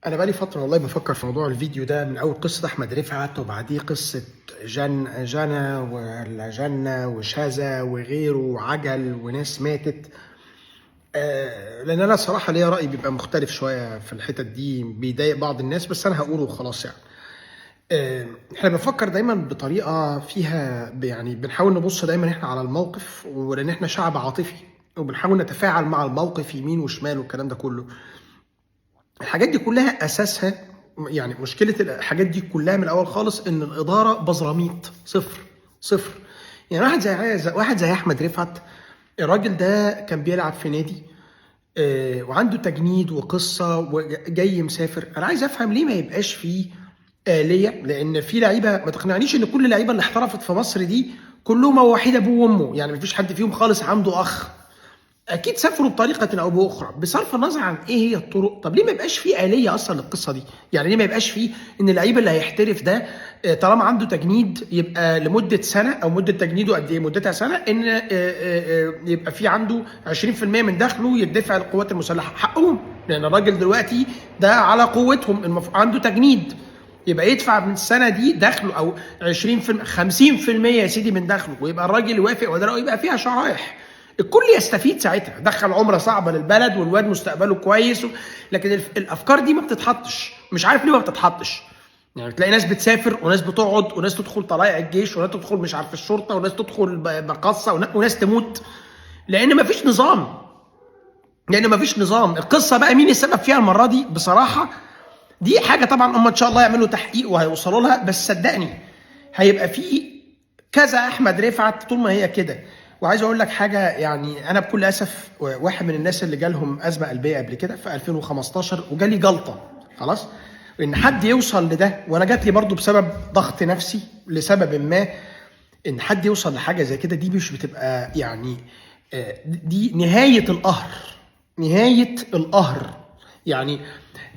انا بقالي فترة والله بفكر في موضوع الفيديو ده من اول قصة احمد رفعت وبعديه قصة جنى ولا جنة وشاذة وغيره وعجل وناس ماتت. لان انا صراحة ليا راي بيبقى مختلف شوية في الحتت دي، بيضايق بعض الناس، بس انا هقوله وخلاص. يعني احنا بنفكر دايما بطريقة فيها، يعني بنحاول نبص دايما احنا على الموقف، ولان احنا شعب عاطفي وبنحاول نتفاعل مع الموقف يمين وشمال والكلام ده كله. الحاجات دي كلها اساسها، يعني مشكلة الحاجات دي كلها من الاول خالص ان الادارة بزراميط، صفر صفر. يعني واحد زي احمد رفعت، الراجل ده كان بيلعب في نادي وعنده تجنيد وقصة وجاي مسافر. انا عايز افهم ليه ما يبقاش فيه آلية، لان في لعيبة ما تقنعنيش ان كل اللعيبة اللي احترفت في مصر دي كلهم وحيد ابوه وامه، يعني ما فيش حد فيهم خالص عنده اخ. اكيد سافروا بطريقة او باخرى، بصرف النظر عن ايه هي الطرق. طب ليه ما يبقاش في آلية اصلا للقصة دي؟ يعني ليه ما يبقاش في ان اللعيب اللي هيحترف ده طالما عنده تجنيد يبقى لمدة سنة، او مده تجنيده قد ايه؟ مدتها سنة، ان يبقى في عنده 20% من دخله يدفع للقوات المسلحة، حقهم، لان الراجل دلوقتي ده على قوتهم، عنده تجنيد، يبقى يدفع من السنة دي دخله، او 20% 50% يا سيدي من دخله، ويبقى الراجل يوافق ولا يبقى فيها شرائح، الكل يستفيد ساعتها. دخل عمره صعبة للبلد والواد مستقبله كويس لكن الافكار دي ما بتتحطش، مش عارف ليه ما بتتحطش. يعني تلاقي ناس بتسافر وناس بتقعد وناس تدخل طلائع الجيش وناس تدخل مش عارف الشرطة وناس تدخل مقاصه وناس تموت، لان ما فيش نظام. لان ما فيش نظام. القصة بقى مين السبب فيها المرة دي؟ بصراحة دي حاجة طبعا هم ان شاء الله يعملوا تحقيق وهيوصلوا لها، بس صدقني هيبقى في كذا احمد رفعت طول ما هي كده. وعايز اقول لك حاجة، يعني انا بكل اسف واحد من الناس اللي جالهم ازمة قلبية قبل كده في 2015 وجالي جلطة، خلاص، ان حد يوصل لده، وانا جات لي برضو بسبب ضغط نفسي لسبب ما، ان حد يوصل لحاجة زي كده دي مش بتبقى يعني دي نهاية القهر، نهاية القهر. يعني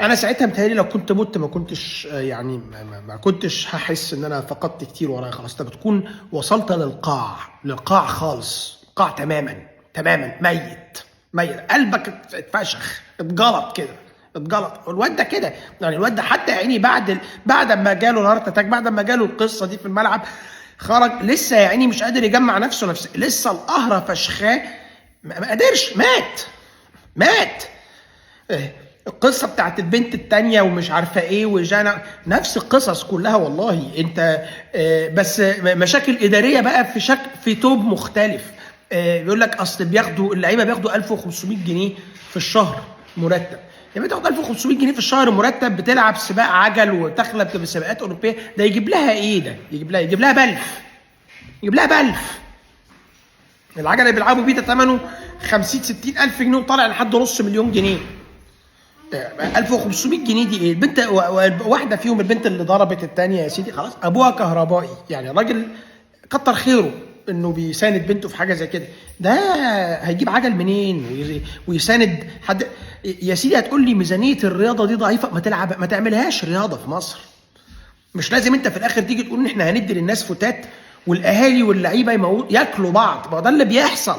انا ساعتها متهيألي لو كنت مت ما كنتش يعني ما كنتش هحس ان انا فقدت كتير ورايا، خلاص انت بتكون وصلت للقاع، للقاع خالص، قاع تماما تماما، ميت ميت، قلبك اتفشخ، اتجلط كده، اتجلط. الواد ده كده يعني، الواد ده حتى يا عيني بعد ما جاله ال heart attack، بعد ما جاله القصة دي في الملعب، خرج لسه يا عيني مش قادر يجمع نفسه، لسه القهره فشخاه، ما قدرش، مات مات. القصة بتاعت البنت التانية ومش عارفه ايه وجانا، نفس القصص كلها والله. انت بس مشاكل ادارية بقى في شكل، في توب مختلف. بيقول لك اصل بياخدوا اللعيبة بياخدوا 1500 جنيه في الشهر مرتب. يعني بتاخد 1500 جنيه في الشهر مرتب، بتلعب سباق عجل وتخلب بسباقات اوروبية، ده يجيب لها ايه؟ ده يجيب لها، يجيب لها بلف، يجيب لها بلف. العجلة اللي بيلعبوا بيه ده ثمنه 50 60 الف جنيه وطالع لحد نص مليون جنيه. 1500 جنيه دي ايه؟ البنت واحدة فيهم، البنت اللي ضربت الثانية يا سيدي، خلاص ابوها كهربائي، يعني الراجل كتر خيره انه بيساند بنته في حاجة زي كده، ده هيجيب عجل منين ويساند حد؟ يا سيدي هتقول لي ميزانية الرياضة دي ضعيفة، ما تلعب، ما تعملهاش رياضة في مصر. مش لازم انت في الاخر تيجي تقول ان احنا هندي للناس فتات والاهالي واللعيبة ياكلوا بعض. ما هو ده اللي بيحصل،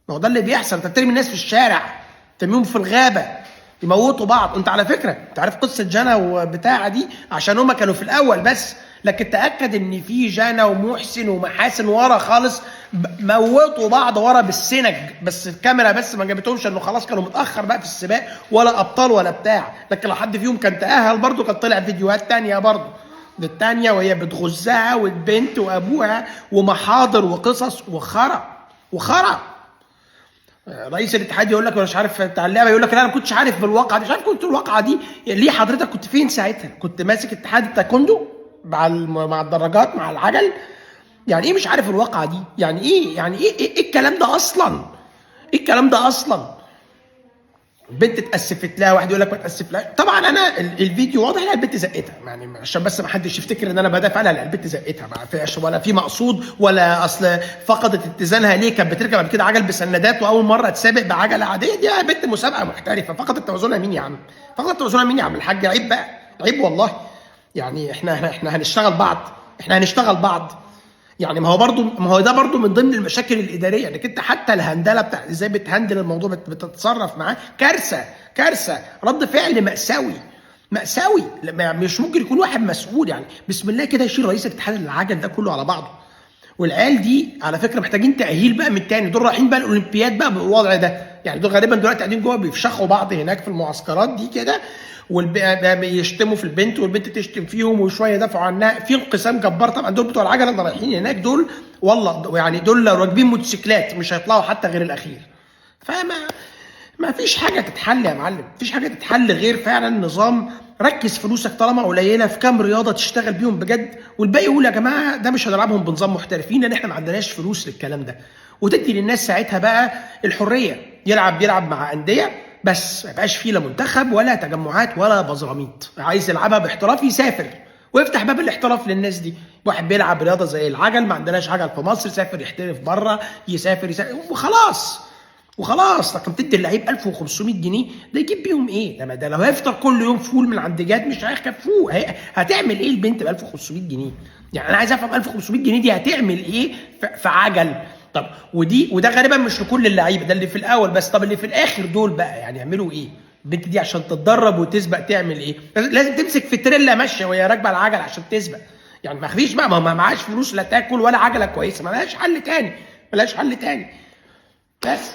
ما هو ده اللي بيحصل. انت بترمي الناس في الشارع، ترميهم في الغابة، يموتوا بعض. انت على فكرة انت عارف قصة جنى وبتاعه دي عشان هما كانوا في الاول بس، لكن تاكد ان في جنى ومحسن ومحاسن ورا خالص، موتوا بعض ورا بالسنج، بس الكاميرا بس ما جابتهمش، انه خلاص كانوا متاخر بقى في السباق، ولا ابطال ولا بتاع. لكن لو حد فيهم كان تاهل برضه كان طلع فيديوهات تانية برضه للتانية وهي بتغزها والبنت وابوها ومحاضر وقصص وخرا وخرا. رئيس الاتحاد يقول لك مش عارف بتاع اللعبة، يقول لك لا انا ما كنتش عارف بالواقعه دي، مش عارف كنت الواقعة دي ليه؟ حضرتك كنت فين ساعتها؟ كنت ماسك اتحاد التايكوندو مع الدراجات مع العجل؟ يعني ايه مش عارف الواقعة دي؟ يعني ايه؟ يعني ايه ايه الكلام ده اصلا؟ ايه الكلام ده اصلا؟ البنت اتاسفت لها، واحد يقول لك ما اتاسف لها. طبعا انا الفيديو واضح، لا البنت زقتها، يعني عشان بس ما حدش يفتكر ان انا بدافع عنها، لا البنت زقتها، ما فيهاش ولا في مقصود ولا اصل فقدت اتزانها. ليه؟ كانت بتركب قبل كده عجل بسندات واول مرة تسابق بعجله عادية، دي بنت مسابقة محترفه، فقدت توازنها. مين يا عم؟ فقدت توازنها مين يا عم الحاج؟ عيب بقى، عيب والله. يعني احنا هنشتغل بعض، احنا هنشتغل بعض. يعني ما هو برضو، ما هو ده برضو من ضمن المشاكل الادارية، انك انت حتى الهندله بتاع ازاي بتهندل الموضوع، بتتصرف معاه، كارثة كارثة، رد فعل مأساوي. مأساوي. مش ممكن يكون واحد مسؤول يعني بسم الله كده يشيل رئيس اتحاد العجل ده كله على بعضه. والعيال دي على فكرة محتاجين تاهيل بقى من تاني، دول رايحين بقى الاولمبياد بقى بالوضع ده، يعني دول غالبا دلوقتي قاعدين جوه بيفشخوا بعض هناك في المعسكرات دي كده، بيشتموا في البنت والبنت تشتم فيهم، وشوية يدافعوا عنها، في انقسام جبار. طبعا دول بتوع العجلة اللي رايحين هناك دول والله يعني دول لو راكبين موتوسيكلات مش هيطلعوا حتى غير الاخير. فما ما فيش حاجة تتحل يا معلم، مفيش حاجة تتحل غير فعلا نظام ركز فلوسك طالما قليله في كام رياضة تشتغل بيهم بجد، والباقي يقول يا جماعة ده مش هنلعبهم بنظام محترفين لان احنا ما عندناش فلوس للكلام ده، وتدي للناس ساعتها بقى الحرية، يلعب مع اندية بس ما يبقاش فيه لا منتخب ولا تجمعات ولا بزراميط. عايز يلعبها باحتراف يسافر ويفتح باب الاحتراف للناس دي. واحد بيلعب رياضة زي العجل، ما عندناش عجل في مصر، سافر يحترف بره، يسافر وخلاص وخلاص. لكن تدي اللعيب 1500 جنيه ده يجيب بيهم ايه؟ ده لو هيفطر كل يوم فول من عند جاد مش هيكفوه. هتعمل ايه البنت ب 1500 جنيه؟ يعني انا عايز افهم 1500 جنيه دي هتعمل ايه في عجل؟ طب وده غالبا مش لكل اللعيبة، ده اللي في الاول بس. طب اللي في الاخر دول بقى يعني يعملوا ايه؟ البنت دي عشان تتدرب وتسبق تعمل ايه؟ لازم تمسك في تريلا ماشية وهي راكبه العجل عشان تسبق، يعني ما فيش بقى، ما معاش فلوس لا تاكل ولا عجله كويسة، ما لهاش حل تاني، ما لهاش حل تاني بس.